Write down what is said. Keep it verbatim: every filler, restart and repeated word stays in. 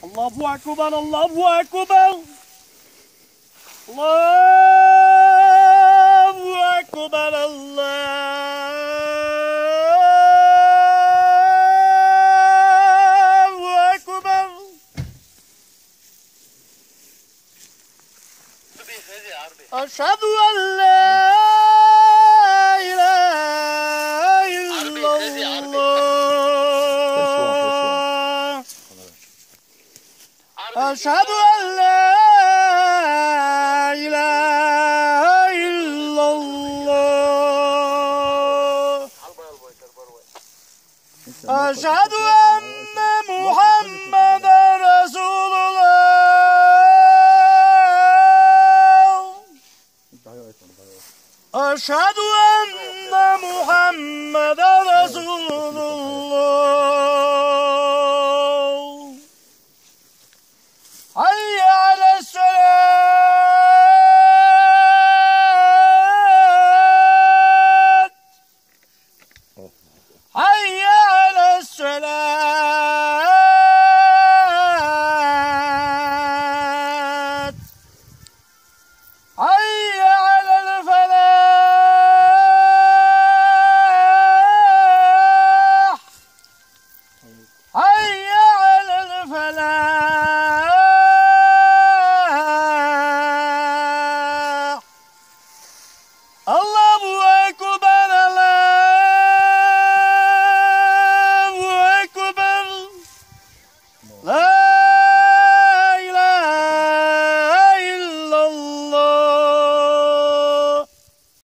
الله أكبر، الله أكبر. الله أكبر، الله أكبر. أشهد أن لا إله إلا الله. أشهد أن لا إله إلا الله. أشهد أن محمدا رسول الله. أشهد أن محمدا رسول الله. حي على الصلاة. حي على الصلاة.